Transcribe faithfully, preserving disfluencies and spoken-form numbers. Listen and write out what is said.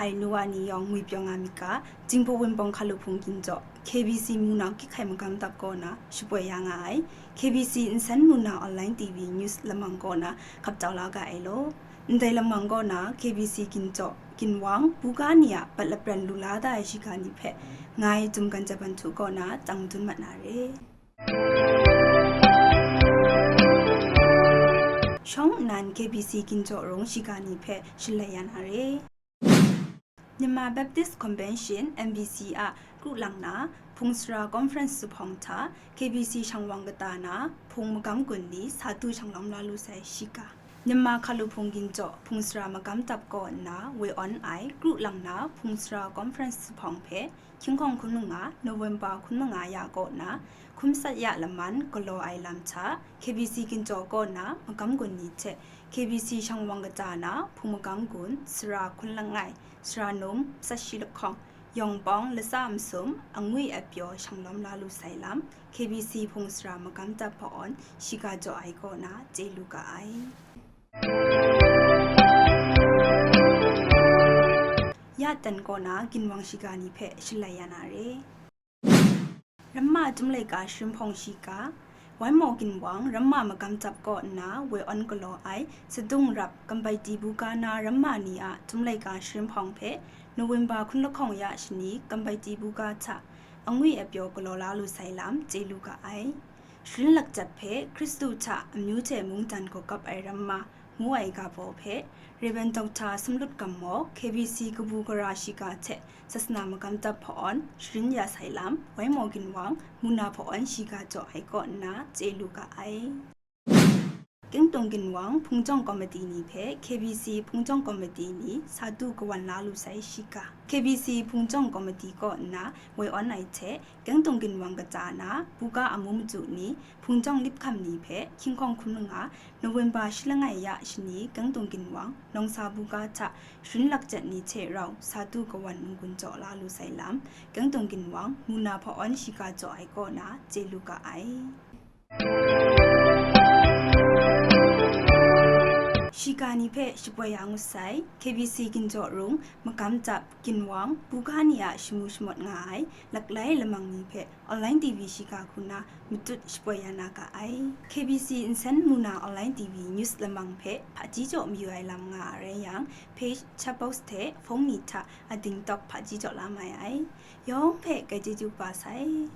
Ai nu wa ni yawng ngwi pyaw nga myit ga, Jinghpaw Wunpawng Hkalup Hpung Ginjaw, K B C Mungna Kyi Hkai Magam Dap kaw na shapoi ya nga ai, K B C Nsen Mungna Online T V News lamang kaw na hkap jau la ga ai law. Ndai lamang kaw na K B C Ginjaw, Ginwang, buga ni a bat lapran lu la da ai shiga ni hpe, ngai Jumkan Jaban Htu kaw na tang dun mat na re. Shawng nnan K B C Ginjaw Rung shiga ni hpe shalai ya na re. Myanmar Baptist Convention, M B C a kru lang na, Hpung Sara Conference zuphpawng hta, K B C shang wang kata na, Hpung Magam Gun ni sa du shanglawm la lu sai shiga. Myanmar Hkalup Hpung Ginjaw, Hpung Sara Magam Dap kaw nna woi awn ai, kru lang na, Hpung Sara Conference zuphpawng hpe, hkying hkawng hkun manga, November hkun manga ya kaw na, hkum sat ya laman galaw ai lam hta, K B C Ginjaw kaw na, Magam Gun ni hte, K B C shang wang kata na, Hpung Magam Gun, Sara Hkun Langai, Sara Num, Sat Shi Lahkawng, Yawng Pawng, Latsa Masum, Angwi Apyaw shanglawm la lu sai lam, K B C Hpung Sara Magam Dap hpawn shiga jaw ai kaw na chye lu ga ai. Ya tan kaw na Ginwang shiga ni hpe shalai ya na re. Ramma Tum Laika Sharin Hpawng shiga, Waimaw Ginwang Ramma Magam Dap kaw nna woi awn galaw ai, Sadung Rap, Kambaiti buga na ramma ni a Tum Laika Sharin Hpawng hpe, November hkun lahkawng ya shani Kambaiti buga hta, Angwi Apyaw galaw la lu sai lam chye lu ga ai. Sharin lakjat hpe Hkristu hta amyu hte mungdan gaw kap ai ramma, ngu ai ga baw hpe, Rev. Doctor Sumlut Gammaw, K B C kabu gara shiga hte Sasana Magam Dap hpawn sharin ya sai lam, Waimaw Ginwang, Mungna hpawn shiga jaw ai kaw nna chye lu ga ai. Kengtung Ginwang Hpung Jawng Komiti ni hpe K B C Hpung Jawng Komiti ni sa du kawan la lu sai shiga. K B C Hpung Jawng Komiti kaw nna woi awn ai hte, Kengtung Ginwang kata na, buga amu maju ni, Hpung Jawng Lip Hkam ni hpe hkying hkawng hkun manga, November shi langai ya shani, Kengtung Ginwang, Nawngsa buga hta, sharin lakjat ni hte rau sa du kawan n-gun jaw la lu sai lam, Kengtung Ginwang, Mungna hpawn shiga jaw ai kaw na chye lu ga ai. Shiga ni hpe shapoi ya ngut sai, K B C Ginjaw Rung, Magam Dap, Ginwang, buga ni a shamu shamawt nga ai, laklai lamang ni hpe, Online T V shiga hku na matut shapoi ya na ga ai. K B C Nsen Mungna Online T V News lamang hpe hpaji jaw mayu ai lam nga a rai yang, page, chat box hte phone ni hta ading tawk hpaji jaw la mai ai. Yawng hpe kai chyeju kaba sai.